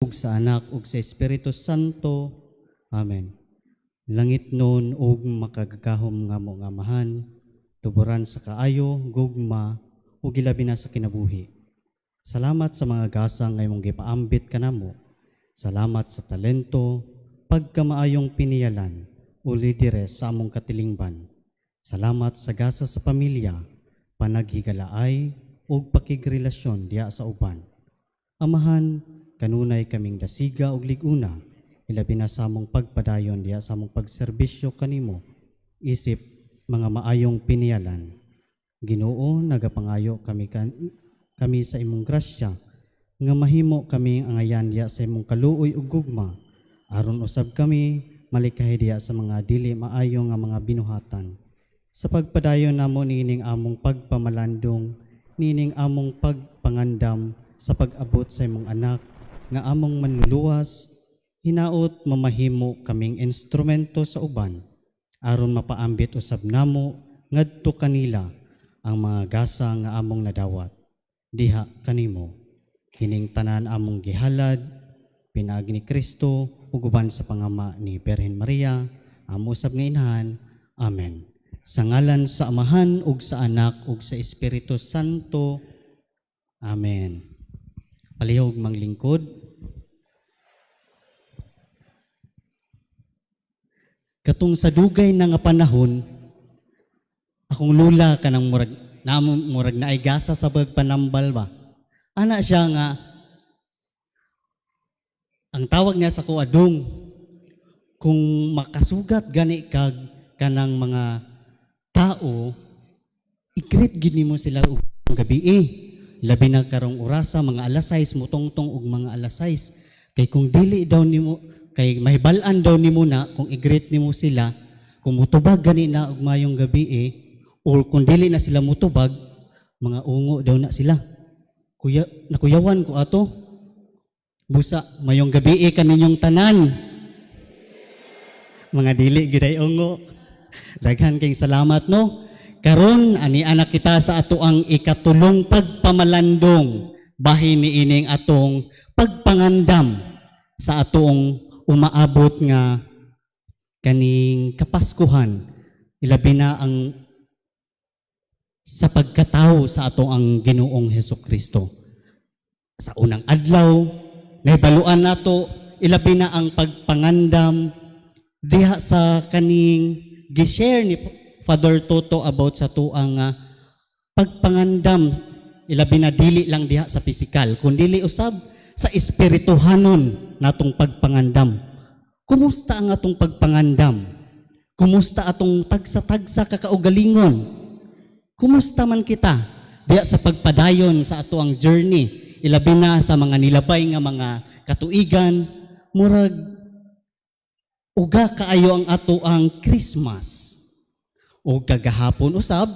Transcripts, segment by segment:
Ug sa Anak, ug sa Espiritu Santo. Amen. Langitnon ug makagagahom nga among Amahan, tuburan sa kaayo, gugma, ug ilabi na sa kinabuhi. Salamat sa mga gasa nga imong gipaambit kanamo. Salamat sa talento, pagkamaayong piniyalan, o lidere sa among katilingban. Salamat sa gasa sa pamilya, panaghigalaay, ug pakigrelasyon diha sa uban. Amahan, kanunay kaming dasiga ug liguna, ilabi na sa among pagpadayon diha sa among pagserbisyo kanimo, isip mga maayong piniyalan. Ginoo, nagapangayo kami sa imong grasya, nga mahimo kami angayan diha sa imong kaluoy ug gugma, aron usab kami malikahi diha sa mga dili maayo nga mga binuhatan. Sa pagpadayon namo niining among pagpamalandong, niining among pagpangandam sa pag-abot sa imong Anak nga among Manluluwas, hinaot mamahimo kaming instrumento sa uban aron mapaambit usab namo ngadto kanila ang mga gasa nga among nadawat diha kanimo. Kining tanan among gihalad pinaagi ni Kristo ug uban sa pangama ni Birhen Maria, amo usab nga Inahan. Amen. Sa ngalan sa Amahan ug sa Anak ug sa Espiritu Santo. Amen. Palihog manglingkod. Katong sa dugay na nga panahon, akong lula kanang murag na murag naay gasa sa pagpanambal ba. Ana siya nga ang tawag niya sa kuadong, kung makasugat gani kag kanang mga tao, i-greet gid nimo sila og gabi eh. Labi na karong orasa, mga alas 6, mutongtong og mga alas 6. Kay kung dili daw nimo, kay mahibal-an daw nimo na kung i-greet nimo sila, kung mutubag gani na og mayong gabi eh, or kung dili na sila mutubag, mga ungo daw na sila. Kuya, nakuyawan ko ato. Busa, mayong gabi eh kaninyong tanan. Mga dili gyud ay ungo. Daghan kay salamat, no. Karon ani anak kita sa ato ang ikatulong pagpamalandong bahin niining atong pagpangandam sa atong umaabot nga kaning Kapaskuhan, ilabi na ang sa pagkatao sa atong ang Ginoong Hesus Kristo. Sa unang adlaw, nahibaluan nato ilabi na ang pagpangandam diha sa kaning gi-share ni Father Toto about sa tuang pagpangandam, ilabi na dili lang diha sa pisikal kundi usab sa espirituhanon natong pagpangandam. Kumusta ang atong pagpangandam? Kumusta atong tagsa-tagsa kakaugalingon? Kumusta man kita diha sa pagpadayon sa ato ang journey, ilabi na sa mga nilabay nga mga katuigan? Murag uga kaayo ang ato ang Christmas. O kagahapon usab,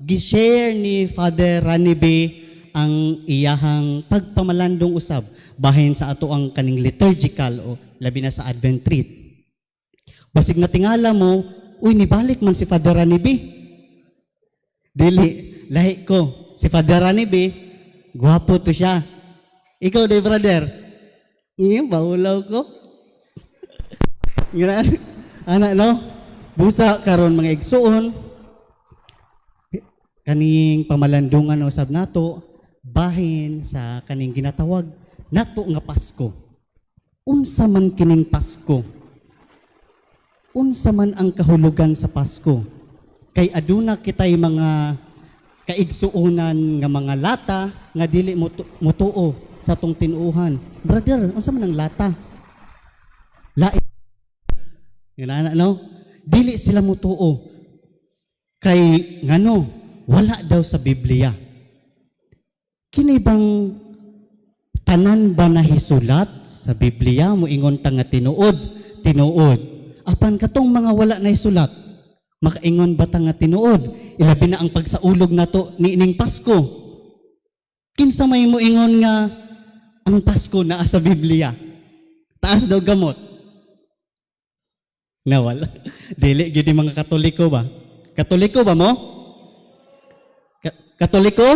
gi-share ni Father Ranibe ang iyahang pagpamalandong usab bahin sa ato ang kaning liturgical o labi na sa Advent Treat. Basig na tingala mo, "Uy, nibalik man si Father Ranibe." Dili, lahi ko. Si Father Ranibe, gwapo to siya. Ikaw day, brother. Ngayon, baulaw ko. Nga, ana no? Busa karon, mga igsuon, kaning pamalandungan usab nato bahin sa kaning ginatawag nato nga Pasko. Unsa man kining Pasko? Unsa man ang kahulugan sa Pasko? Kay aduna kitay mga kaigsuonan nga mga lata nga dili mutuo sa tong tinuohan. "Brother, unsa man ang lata?" Lain. Nga no? Dili sila mutuo. Kay ngano, wala daw sa Biblia. Kini bang tanan ba nahisulat sa Biblia moingon ta nga tinuod, tinuod? Apan katong mga wala nahisulat, makaingon ba ta nga tinuod? Ilabi na ang pagsaulog nato niining Pasko. Kinsa may moingon nga ang Pasko naa sa Biblia? Taas daw gamot. Nawala. Dili gyud ni mga Katoliko ba? Katoliko ba mo? Katoliko?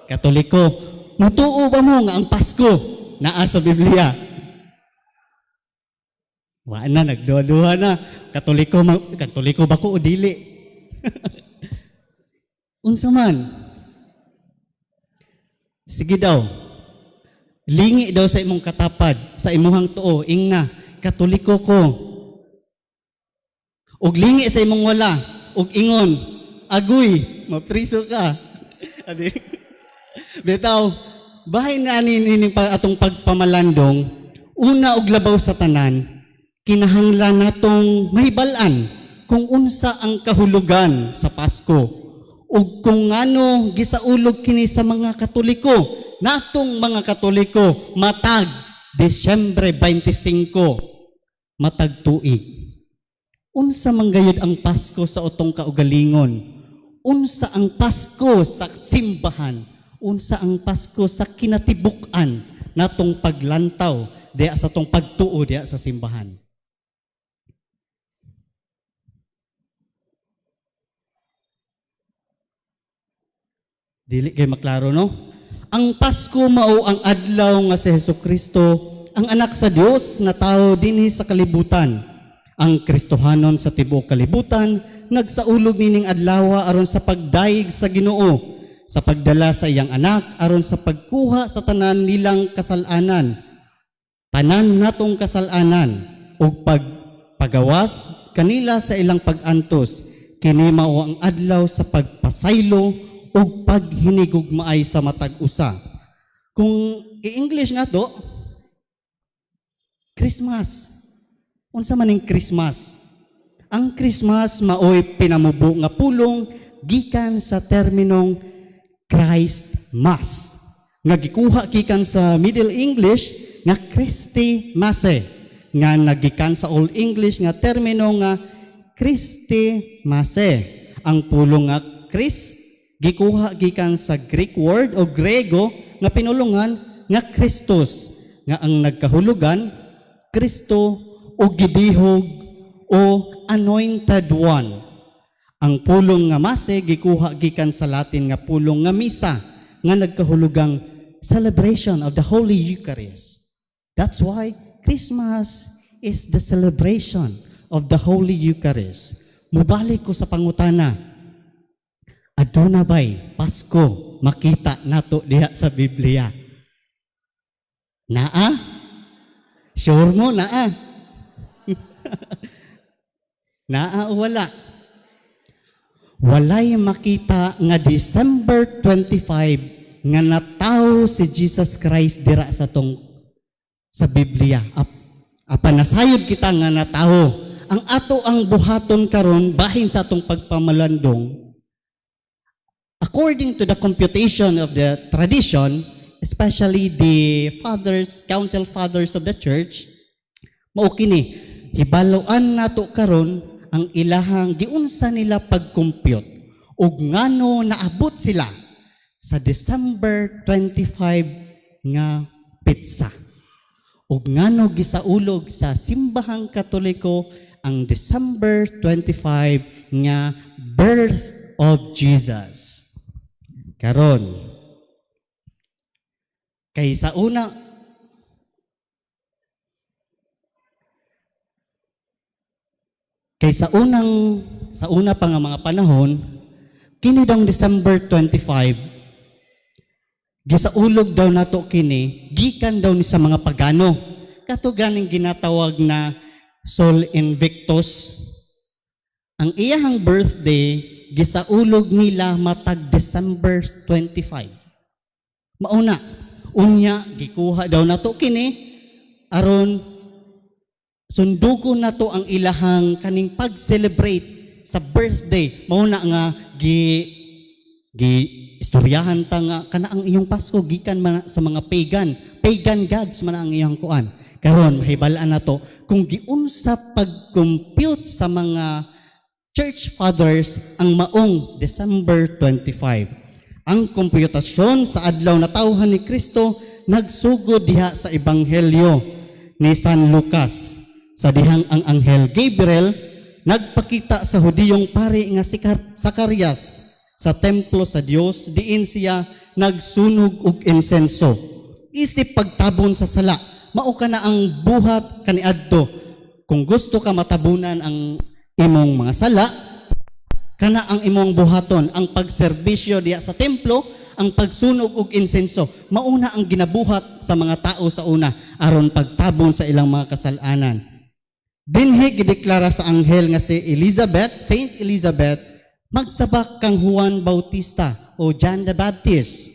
Katoliko. Mutuo ba mo nga ang Pasko Naa sa Biblia? Wa na, nagduha-duha na. Katoliko, Katoliko ba ko o dili? Unsa man? Sige daw. Lingi daw sa imong katapad, sa imuhang tuo, ingna, "Katoliko ko." Ug lingi sa imong wala, ug ingon, "Agoy," mapriso ka. Adi. Bitaw, bahin na ani nining atong pagpamalandong, una og labaw sa tanan, kinahanglan natong mahibal-an kung unsa ang kahulugan sa Pasko ug kung ngano gisaulog kini sa mga Katoliko, natong mga Katoliko, matag Disyembre 25 matag tuig. Unsa man gayud ang Pasko sa atong kaugalingon? Unsa ang Pasko sa simbahan? Unsa ang Pasko sa kinatibuk-an natong paglantaw diya sa atong pagtuo diya sa simbahan? Dili kay maklaro, no? Ang Pasko mao ang adlaw nga si Hesus Kristo, ang anak sa Dios, natawo dinhi sa kalibutan. Ang Kristohanon sa tibuok kalibutan nagsaulog nining adlaw aron sa pagdayeg sa Ginoo sa pagdala sa iyang anak aron sa pagkuha sa tanan nilang kasalanan. Tanan natong kasalanan ug pagpagawas kanila sa ilang pag-antos. Kini mao ang adlaw sa pagpasaylo ug paghinigugmaay sa matag usa. Kung i-English nato, Christmas. Unsa man ning Christmas? Ang Christmas maoy pinamubo nga pulong gikan sa terminong Christ Mass nga gikuha gikan sa Middle English nga Christi Masse, nga nagikan sa Old English nga termino nga Christi Masse. Ang pulong nga Christ gikuha gikan sa Greek word o Grego nga pinulungan nga Christus, nga ang nagkahulugan Kristo o gidihog o anointed one. Ang pulong nga mase gikuha gikan sa Latin nga pulong nga misa, nga nagkahulugang celebration of the Holy Eucharist. That's why Christmas is the celebration of the Holy Eucharist. Mubalik ko sa pangutana. Aduna bay Pasko makita nato diha sa Biblia? Naa? Sure mo naa? Naa o wala? Walay makita nga December 25 nga natawo si Jesus Christ dira sa tong sa Biblia. Apan nasayod kita nga natawo. Ang ato ang buhaton karon bahin sa atong pagpamalandong, according to the computation of the tradition, especially the fathers, council fathers of the church, mao kini, hibaloan nato karon ang ilahang giunsa nila pag-compute ug ngano naabot sila sa December 25 nga petsa. Ug ngano gisaulog sa Simbahang Katoliko ang December 25 nga birth of Jesus. Karon, kay sa una pa nga mga panahon, kini daw December 25, gisaulog daw nato kini gikan daw ni sa mga pagano. Kato ganing ginatawag na Sol Invictus. Ang iyahang birthday gisaulog nila matag December 25. Mauna, unya gikuha daw nato kini aron sundugon nato ang ilahang kaning pag-celebrate sa birthday. Mauna nga gi gi istoryahan ta nga kana ang inyong Pasko gikan man sa mga pagan, pagan gods man ang iyang kuan. Karon mahibal-an nato kung giunsa pag-compute sa mga church fathers ang maong December 25. Ang komputasyon sa adlaw na tawhan ni Kristo nagsugod diha sa Ebanghelyo ni San Lucas sa dihang ang Anghel Gabriel nagpakita sa Hudiyong pari nga si Zacarias sa templo sa Dios, diin siya nagsunog og insenso. Isip pagtabon sa sala. Mao kana ang buhat kaniadto. Kung gusto ka matabunan ang imong mga sala, kana ang imong buhaton, ang pagserbisyo diya sa templo, ang pagsunog og insenso. Mauna ang ginabuhat sa mga tao sa una aron pagtabon sa ilang mga kasalanan. Dinhi gideklara sa anghel nga si Elizabeth, Saint Elizabeth, magsabak kang Juan Bautista o John the Baptist.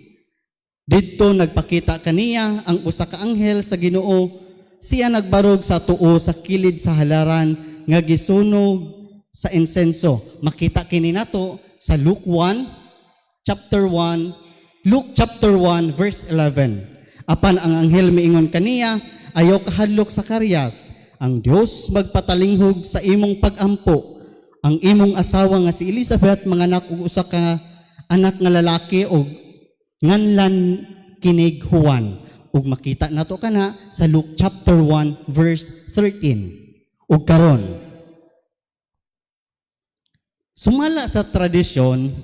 Didto nagpakita kaniya ang usa ka anghel sa Ginoo. Siya nagbarog sa tuo sa kilid sa halaran nga gisunog sa insenso. Makita kini nato sa Luke 1 chapter 1, Luke chapter 1 verse 11. Apan ang anghel miingon kaniya, "Ayaw kahadlok, Zacarias. Ang Dios magpatalinghog sa imong pagampo. Ang imong asawa nga si Elizabeth manganak og usa ka anak nga lalaki og nganlan kinig Juan." Ug makita nato kana sa Luke chapter 1 verse 13. Ug karon, sumala sa tradisyon,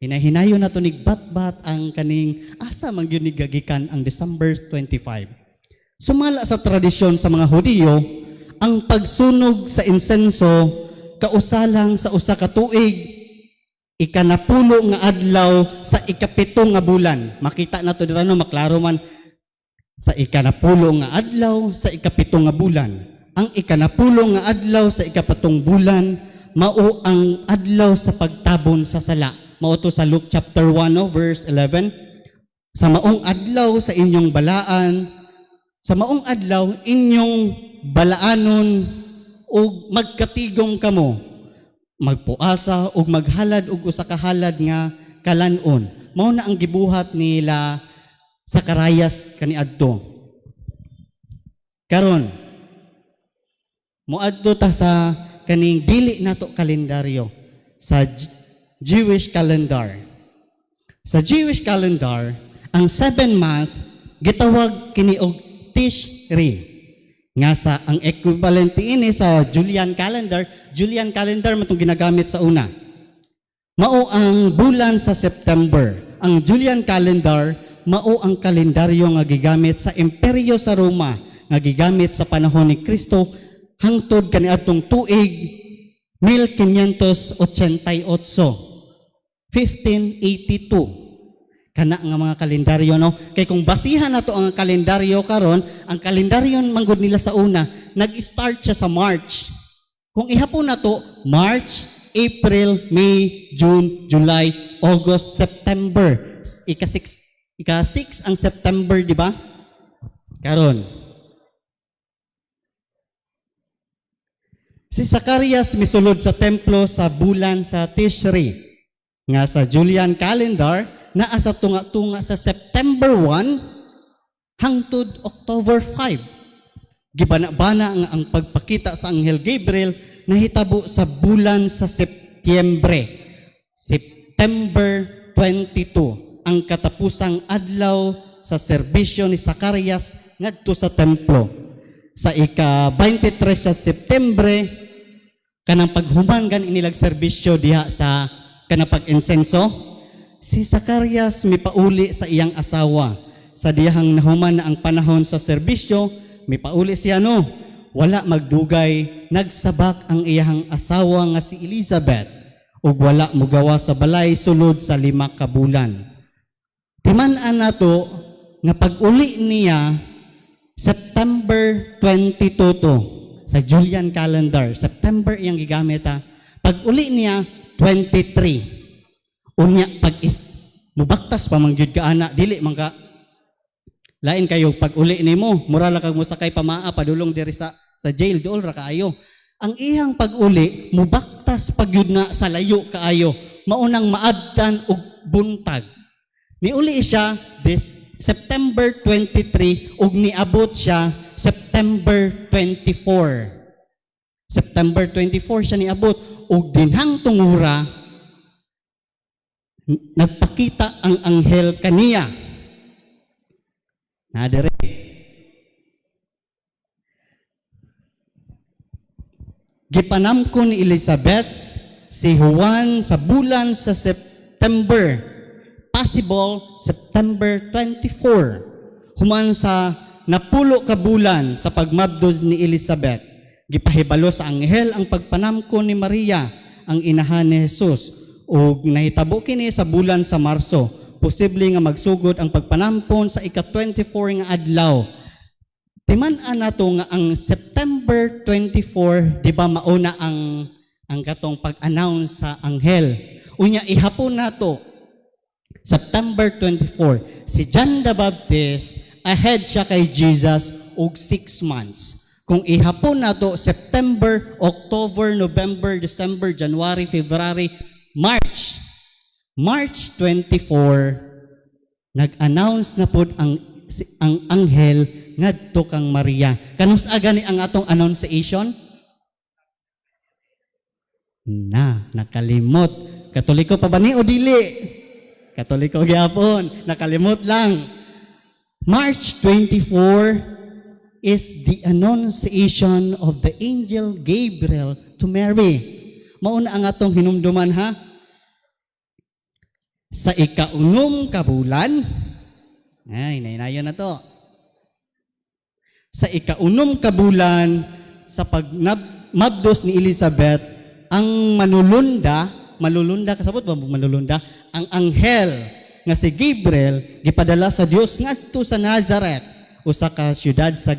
hinahinayon nato nigbat-bat ang kaning asa man gyud ni gagikan ang December 25. Sumala sa tradisyon sa mga Hudiyo, ang pagsunog sa insenso kausalang sa usa ka tuig, ikanapulo nga adlaw sa ikapito nga bulan. Makita nato dira, no, maklaro man sa ikanapulo nga adlaw sa ikapito nga bulan. Ang ikanapulo nga adlaw sa ikapitong bulan mao ang adlaw sa pagtabon sa sala. Mao to sa Luke chapter 1, no, verse 11. Sa maong adlaw sa inyong balaan, sa maong adlaw inyong balaanon ug magkatigom kamo, magpuasa ug maghalad og usa ka halad nga kalan-on. Mao na ang gibuhat nila Zacarias kaniadto. Karon, moadto ta sa kaning dili nato kalendaryo, sa Jewish calendar. Sa Jewish calendar, ang 7 month gitawag kini og Tishri. Nga sa ang equivalent ini sa Julian calendar, Julian calendar man tong ginagamit sa una. Mao ang bulan sa September. Ang Julian calendar mao ang kalendaryo nga gigamit sa Imperyo sa Roma nga gigamit sa panahon ni Kristo hangtod kaniadtong tuig 1588, 1582, kana nga mga kalendaryo, no? Kay kung basihan nato ang kalendaryo karon, ang kalendaryo manggod nila sa una nag-start siya sa March. Kung ihapon nato, March, April, May, June, July, August, September, ika 6, ika 6 ang September, di ba? Karon, si Zacarias misulod sa templo sa bulan sa Tishri nga sa Julian calendar naa sa tunga-tunga sa September 1 hangtod October 5. Gibana-bana nga ang pagpakita sa Anghel Gabriel nahitabo sa bulan sa Setyembre. September 22 ang katapusang adlaw sa serbisyo ni Zacarias ngadto sa templo. Sa ika 23 sa Setyembre, kanang paghuman gan inilag serbisyo diha sa kanang pag-insenso, si Zacarias mipauli sa iyang asawa. Sa diyahang nahuman na ang panahon sa serbisyo, mipauli siya, no. Wala magdugay, nagsabak ang iyahang asawa nga si Elizabeth ug wala mogawa sa balay sulod sa 5 ka bulan. Timan-an nato nga pag-uli niya September 22 to sa Julian calendar. September iyang gigamit ha. Pag uli niya 23. Unya pag is mubaktas pa man gyud ka ana, dili man ka lain kayo pag uli nimo, mura lang kag mosakay pamaa padulong diri sa jail, duol ra kaayo. Ang iyang pag-uli mubaktas pa gyud na sa layo kaayo, maunang maabtan og buntag. Niuli siya this September 23 ug niabot siya September 24. September 24 siya niabot ug dinhang tungura nagpakita ang anghel kaniya. Na dire. Gipanamko ni Elizabeth si Juan sa bulan sa September. Possible September 24. Human sa 10 ka bulan sa pagmabdos ni Elizabeth, gipahibalo sa anghel ang pagpanamko ni Maria, ang inahan ni Jesus, ug nahitabo kini sa bulan sa Marso. Posible nga magsugod ang pagpanampon sa ika-24 nga adlaw. Timan-an nato nga ang September 24, di ba, mauna ang katong pag-announce sa anghel. Unya ihapon nato September 24, si John the Baptist, ahead siya kay Jesus og 6 months. Kung ihapon nato September, October, November, December, January, February, March. March 24, nag-announce na pod ang anghel ngadto kang Maria. Kanus-a gani ang atong annunciation? Na, nakalimot. Katoliko pa ba ni o dili? Katoliko gyapon, nakalimot lang. March 24 is the annunciation of the angel Gabriel to Mary. Mauna ang atong hinumduman, ha. Sa 6 ka bulan, ay, nainayon na to. Sa 6 ka bulan, sa pagmabdos ni Elizabeth, ang manulunda, manulunda, kasabot ba manulunda? Ang anghel nga si Gabriel, gipadala sa Dios ngadto sa Nazareth, usa ka syudad sa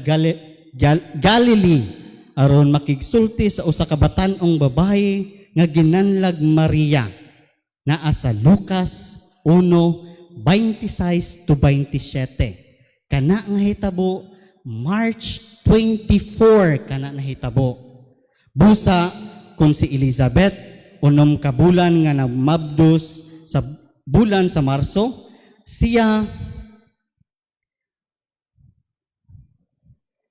Galilee, aron makigsulti sa usa ka batan-ong babae nga ginanlag Maria. Naa sa Lucas 1:26 to 27. Kana nga hitabo March 24 kana nahitabo. Busa kung si Elizabeth 6 ka bulan nga namabdos sa bulan sa Marso, siya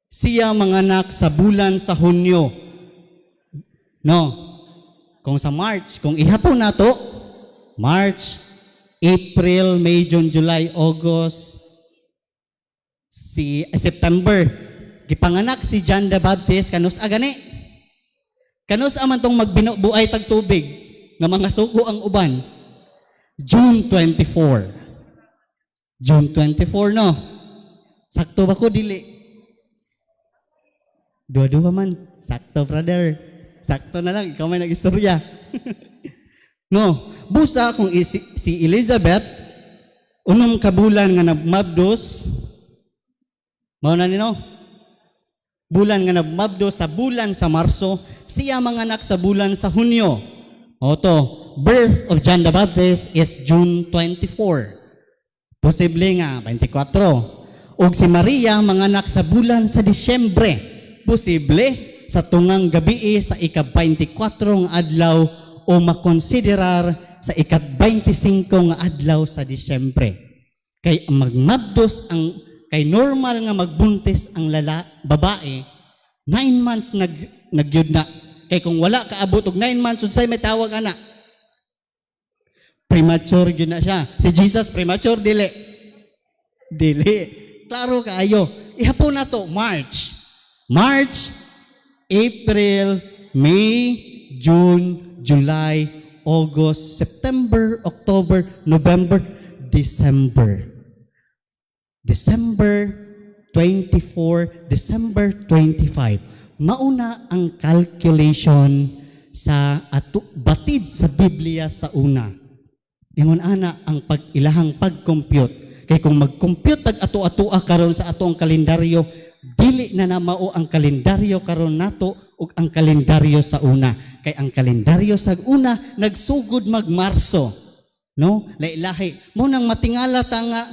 siya manganak sa bulan sa Hunyo. No. Kung sa March, kung ihapon nato, March, April, May, June, July, August, si September, gipanganak si John the Baptist kanus-a gani? Kanus-a man tong magbinubuay tag tubig nga mga suko ang uban? June 24. June 24, no? Sakto ba ko, dili? Duha-duha man. Sakto, brother. Sakto na lang, ikaw may nag-istorya. No, busa kung si Elizabeth 6 ka bulan nga nagmabdos, mao na ni, no? Bulan nga nagmabdos sa bulan sa Marso, siya manganak sa bulan sa Hunyo. Oto, birth of John the Baptist is June 24. Posible nga 24. Ug si Maria manganak sa bulan sa Disyembre. Posible sa tungang gabi sa ika-24 nga adlaw o makonsiderar sa ika-25 nga adlaw sa Disyembre. Kay magmabdos ang kay normal nga magbuntis ang babae 9 months nagyud na. Kay kung wala kaabot og 9 months, unsay may tawag ana? Premature gyud na siya. Si Jesus, premature, dili? Dili. Klaro kaayo. Ihapon na to March. March, April, May, June, July, August, September, October, November, December. December 24, December 25. Mauna ang calculation sa ato batid sa Biblia sa una. Ingon ana ang pag ilahang pag-compute. Kay kung mag-compute tag ato-atoa karon sa ato ang kalendaryo, dili na na mao ang kalendaryo karon nato ug ang kalendaryo sa una. Kay ang kalendaryo sa una nagsugod mag Marso. No? Lahi-lahi. Mao nang matingala ta nga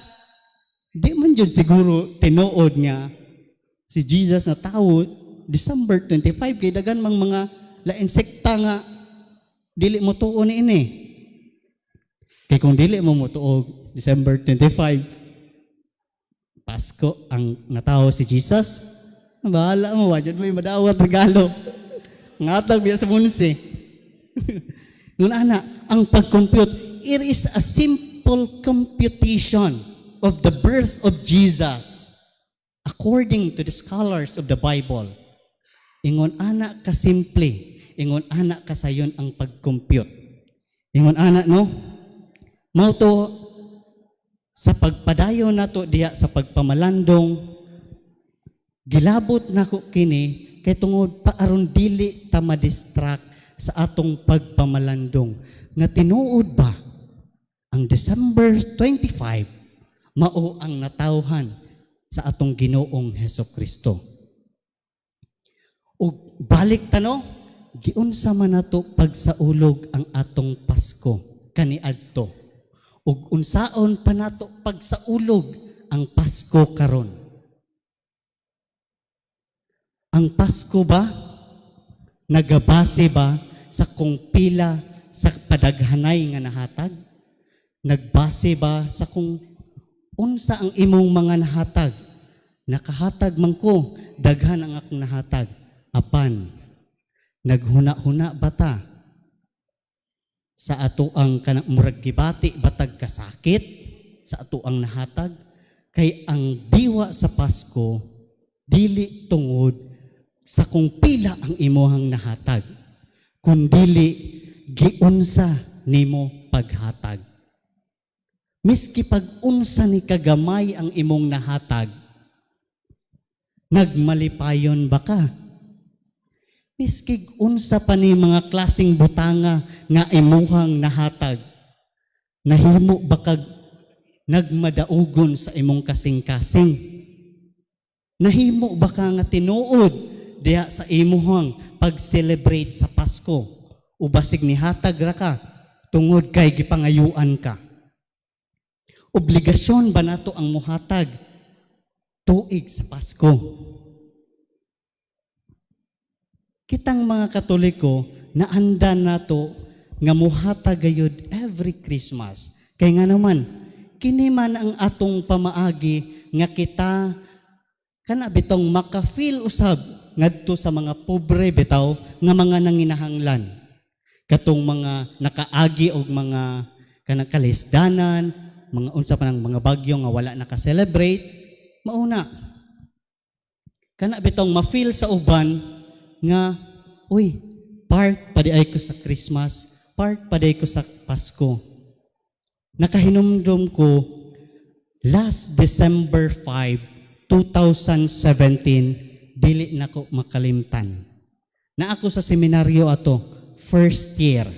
di man jud siguro tinuod nga si Jesus na tawo December 25 kay dagan mang mga lain sekta nga dili mo tuo ni ini. Kay kung dili mo motuo December 25 Pasko ang natawo si Jesus, bahala mo, wa jud may madawat regalo. Ngatag biya sa munsi. Ngun ana, ang pag-compute, it is a simple computation of the birth of Jesus according to the scholars of the Bible. Ingon ana kasimple, ingon ana kasayon ang pag-compute. Ingon ana, no? Mao to Sa pagpadayon nato diha sa pagpamalandong, gilabot nako kini kay tungod pa aron dili ta ma-distract sa atong pagpamalandong nga tinuod ba ang December 25 mao ang natawhan sa atong Ginoong Heso Kristo. Ug balik tano, giunsa man nato pagsaulog ang atong Pasko kaniadto? Ug unsaon pa nato pagsaulog ang Pasko karon? Ang Pasko ba nagabase ba sa kung pila sa padaghanay nga nahatag? Nagbase ba sa kung unsa ang imong mga nahatag? Nakahatag man ko, daghan ang akong nahatag. Apan, naghuna-huna ba ta sa ato ang kanang murag gibati batag kasakit sa ato ang nahatag? Kay ang diwa sa Pasko dili tungod sa kung pila ang imuhang nahatag, kundili giunsa nimo paghatag. Miski pag unsa ni kagamay ang imong nahatag, nagmalipayon ba ka? Miski unsa pa ni mga klaseng butanga nga imuhang nahatag, nahimo ba kag nagmadaugon sa imong kasing-kasing? Nahimo ba ka nga tinuod diha sa imuhang pag-celebrate sa Pasko? O basig nihatag ra ka tungod kay gipangayuan ka? Obligasyon ba nato ang muhatag tuig sa Pasko? Kitang mga Katoliko, naanda nato nga muhatag gayud every Christmas. Kay nga naman, kini man ang atong pamaagi nga kita kana bitong maka-feel usab ngadto sa mga pobre bitaw nga mga nanginahanglan. Katong mga nakaagi og mga kanang kalisdanan, mga unsa pa nang mga bagyo nga wala naka-celebrate, mauna. Kana bitong ma-feel sa uban nga, uy, part pa di ay ko sa Christmas, part pa di ay ko sa Pasko. Nakahinumdum ko last December 5, 2017, dili na ko makalimtan. Na ako sa seminaryo ato, first year.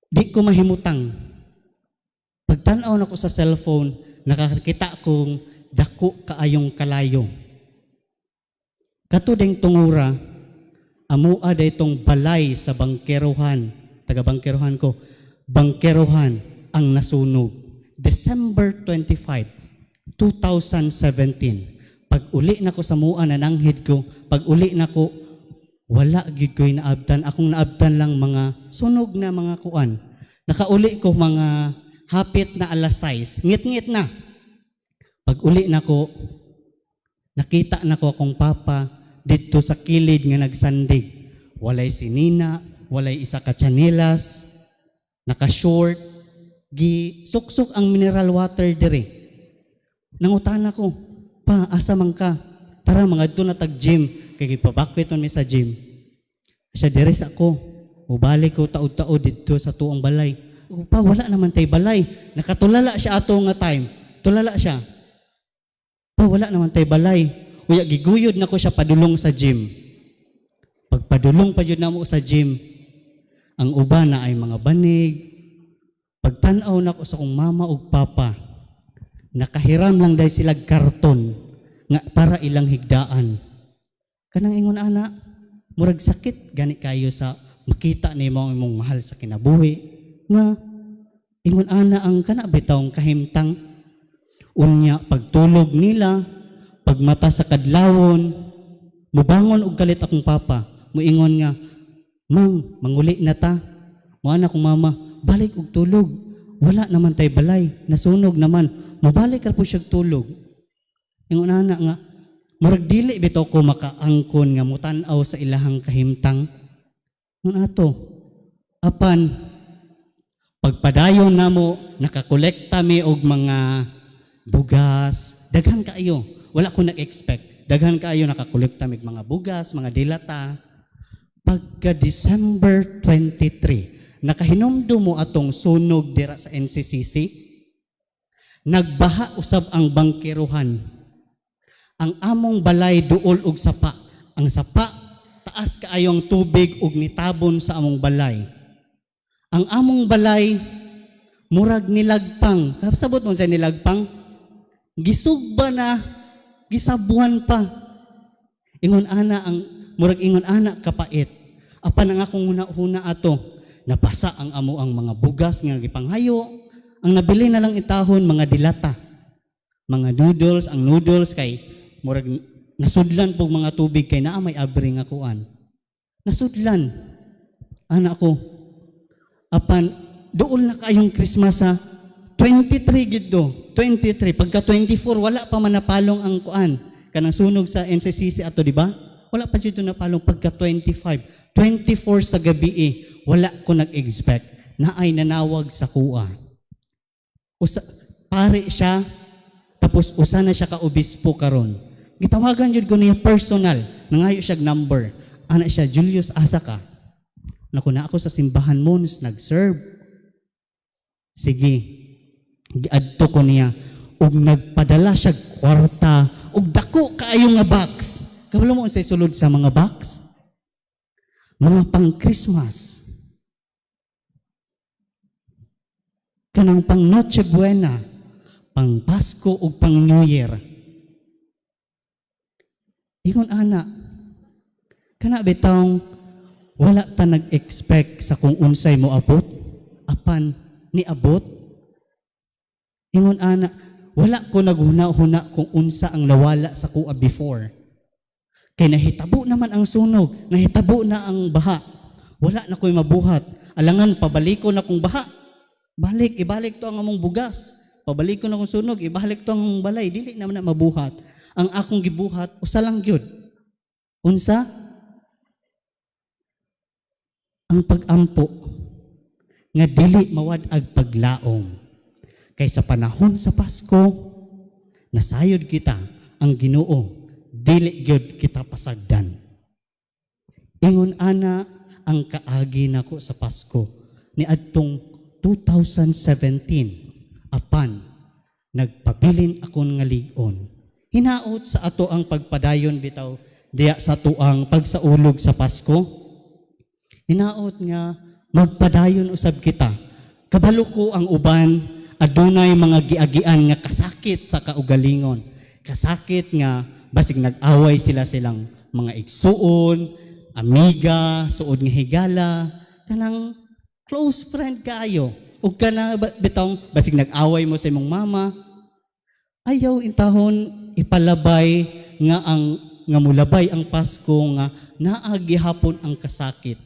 Di ko mahimutang. Pagtan-aw nako sa cellphone, nakakita kong dako kaayong kalayo. Kato ding tungura, amua itong balay sa bangkerohan, taga bangkerohan ko, bangkerohan ang nasunog. December 25, 2017. Pag uli na ko sa mua, nananghid ko, pag uli na ko, wala gyud ko'y naabtan. Akong naabtan lang mga sunog na mga kuan. Nakauli ko mga hapit na alas 6. Ngit-ngit na. Pag uli na ko, nakita na ko akong papa dito sa kilid nga nagsandig. Walay sinina, walay isa ka tsinelas, naka-short, gi suksok ang mineral water dire. Nangutana ko, "Pa, asa man ka? Tara, mga na tag gym." Kay gipabakwit man mi sa gym. Siya, "Dire sa ako. Ubalik ko taod-taod dito sa tuong balay." "O, pa, wala naman tay balay." Nakatulala siya ato nga time. Tulala siya. "Pa, wala naman tay balay." Uya, giguyod na ko siya padulong sa gym. Pagpadulong pa jud namo sa gym, ang uban na ay mga banig. Pagtan-aw nako sa kong mama ug papa, nakahiram lang dahil sila karton nga para ilang higdaan. Kanang ingon ana, murag sakit gani kayo sa makita nimo ang imong mahal sa kinabuhi nga ingon ana ang kana bitawng kahimtang. Unya pagtulog nila, pagmata sa kadlawon, mubangon og kalit akong papa, muingon nga, "Mang, manguli na ta." Mo akong mama, "Balik og tulog. Wala naman tay balay, nasunog naman." Mubalik ra po siya tulog. Ingon ana nga, murag dili bitaw ko makaangkon nga mutan-aw sa ilahang kahimtang. Ngun ato, apan pagpadayon namo, nakakolekta mi og mga bugas, daghan kaayo. Wala ko nag-expect. Daghan kaayo, nakakolekta mig mga bugas, mga dilata. Pagka December 23, nakahinumdum mo atong sunog dira sa NCCC? Nagbaha usab ang bangkerohan. Ang among balay duol og sapa. Ang sapa, taas kaayo ang tubig ug nitabon sa among balay. Ang among balay murag nilagpang. Kasabot mo sa nilagpang? Gisugba na, gisabuan pa. Ingon ana ang murag ingon ana kapait. Apan ang akong huna-huna ato, nabasa ang amo ang mga bugas nga gipanghayo. Ang nabili na lang itahon mga dilata. Mga noodles, ang noodles kay murag nasudlan pog mga tubig kay naa may abri nga kuan. Nasudlan. Anak ko. Apan duol na kayong Christmas sa 23 gid do. 23, pagka 24 wala pa man napalong ang kuan. Kanang sunog sa NCCC ato, di ba? Wala pa dito napalong pagka 25. 24 sa gabi eh, wala ko nag-expect na ay nanawag sa kuha. Usa, pare siya, tapos usa na siya ka obispo karon. Gitawagan jud ko niya personal, nangayo siya number. Ana siya, "Julius, asa ka?" Naku na ako sa simbahan Mons, nag-serve. Sige, giadto ko niya ug nagpadala siya kwarta ug dako kaayo nga box. Kabalo mo unsay sulod sa mga box? Mga pang Christmas. Kanang pang Noche Buena, pang Pasko ug pang New Year. Ingon ana, kana bitawng wala ta nag-expect sa kung unsay mo abot, apan niabot. Ingon ana, wala ko naghuna-huna kung unsa ang nawala sa kuha before. Kay nahitabo naman ang sunog, nahitabo na ang baha. Wala na ko'y mabuhat. Alangan, pabaliko na kung baha. Balik, ibalik to ang among bugas. Pabalik ko na kung sunog, ibalik to ang among balay. Dili naman na mabuhat. Ang akong gibuhat, usa lang gyud. Unsa? Ang pag-ampo nga dili mawad-ag paglaom. Kay sa panahon sa Pasko, nasayod kita ang Ginoo, dili gyud kita pasagdan. Ingon ana ang kaagi nako sa Pasko niadtong 2017, apan nagpabilin akon nga lig-on. Hinaot sa ato ang pagpadayon bitaw diya sa tuang pagsaulog sa Pasko. Hinaot nga magpadayon usab kita. Kabalo ko ang uban adunay mga giagian nga kasakit sa kaugalingon. Kasakit nga basig nag-away sila silang mga igsuon, amiga, suod nga higala, kanang close friend kaayo. Ug kana bitong basig nag-away mo sa imong mama, ayaw intahon ipalabay nga ang nga mulabay ang Pasko nga naa gihapon ang kasakit.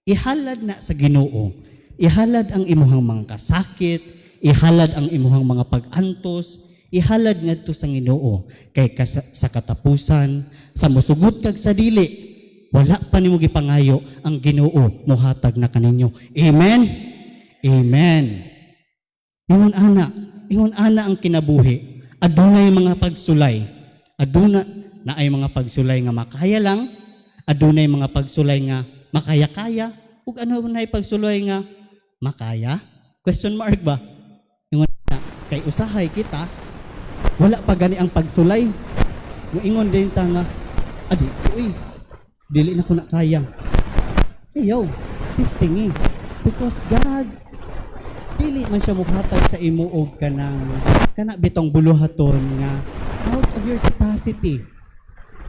Ihalad na sa Ginoo. Ihalad ang imuhang mga kasakit, ihalad ang imuhang mga pag-antos, ihalad ngadto sa Ginoo kay sa katapusan, sa musugot kag sa dili, wala pa nimo gipangayo, ang Ginoo mohatag na kaninyo. Amen. Amen. Ingon ana, ingon ana ang kinabuhi. Adunay mga pagsulay. Aduna na ay mga pagsulay nga makaya lang, adunay mga pagsulay nga makaya-kaya, ug ano na pagsulay nga makaya? Question mark ba? Ingon na, kay usahay kita, wala pa gani ang pagsulay. Muingon din ta nga, adi, uy, dili na ko na kaya. Ayaw, testing eh. Because God, dili man siya muhatag sa imo og kanang kana bitong buluhaton nga out of your capacity.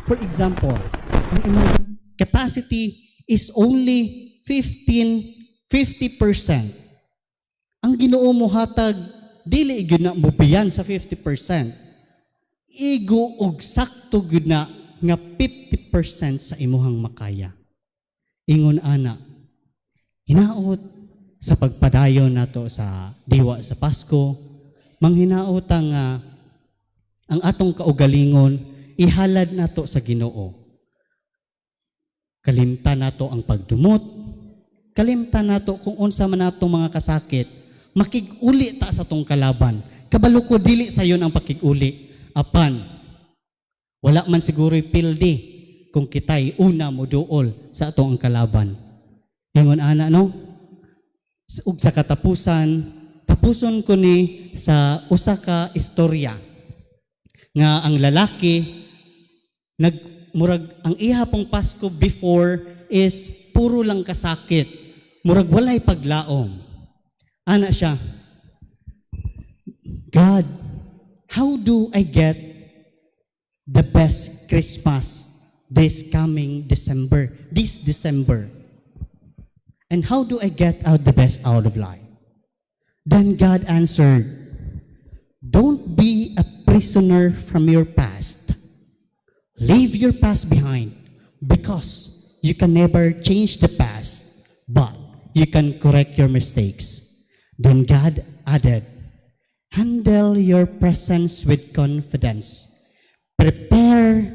For example, ang imong capacity is only 15 50%. Ang Ginoo mohatag dili gyud na mobiyan sa 50%. Igo og sakto gyud na nga 50% sa imuhang makaya. Ingon ana, hinaot sa pagpadayon nato sa diwa sa Pasko, manghinaot ang atong kaugalingon ihalad nato sa Ginoo. Kalimtan nato ang pagdumot, kalimtan nato kung unsa man natong mga kasakit, makig-uli ta sa tong kalaban. Kabalo ko dili sayon ang pakig-uli. Apan wala man siguro'y pildi kung kita'y una mo duol sa atong ang kalaban. Ingon ana, no? Ug sa katapusan, Tapuson ko ni sa usa ka istorya nga ang lalaki nag murag ang iya pong Pasko before is puro lang kasakit. Murag walay paglaom. Ana siya, "God, how do I get the best Christmas this coming December, this December? And how do I get out the best out of life?" Then God answered, "Don't be a prisoner from your past. Leave your past behind because you can never change the past, but you can correct your mistakes." Then God added, "Handle your presence with confidence. Prepare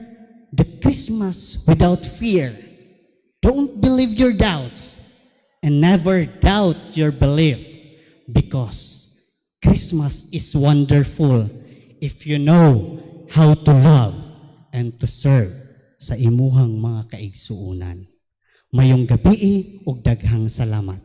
the Christmas without fear. Don't believe your doubts and never doubt your belief because Christmas is wonderful if you know how to love and to serve sa imuhang mga kaigsuunan." Maayong gabii ug daghang salamat.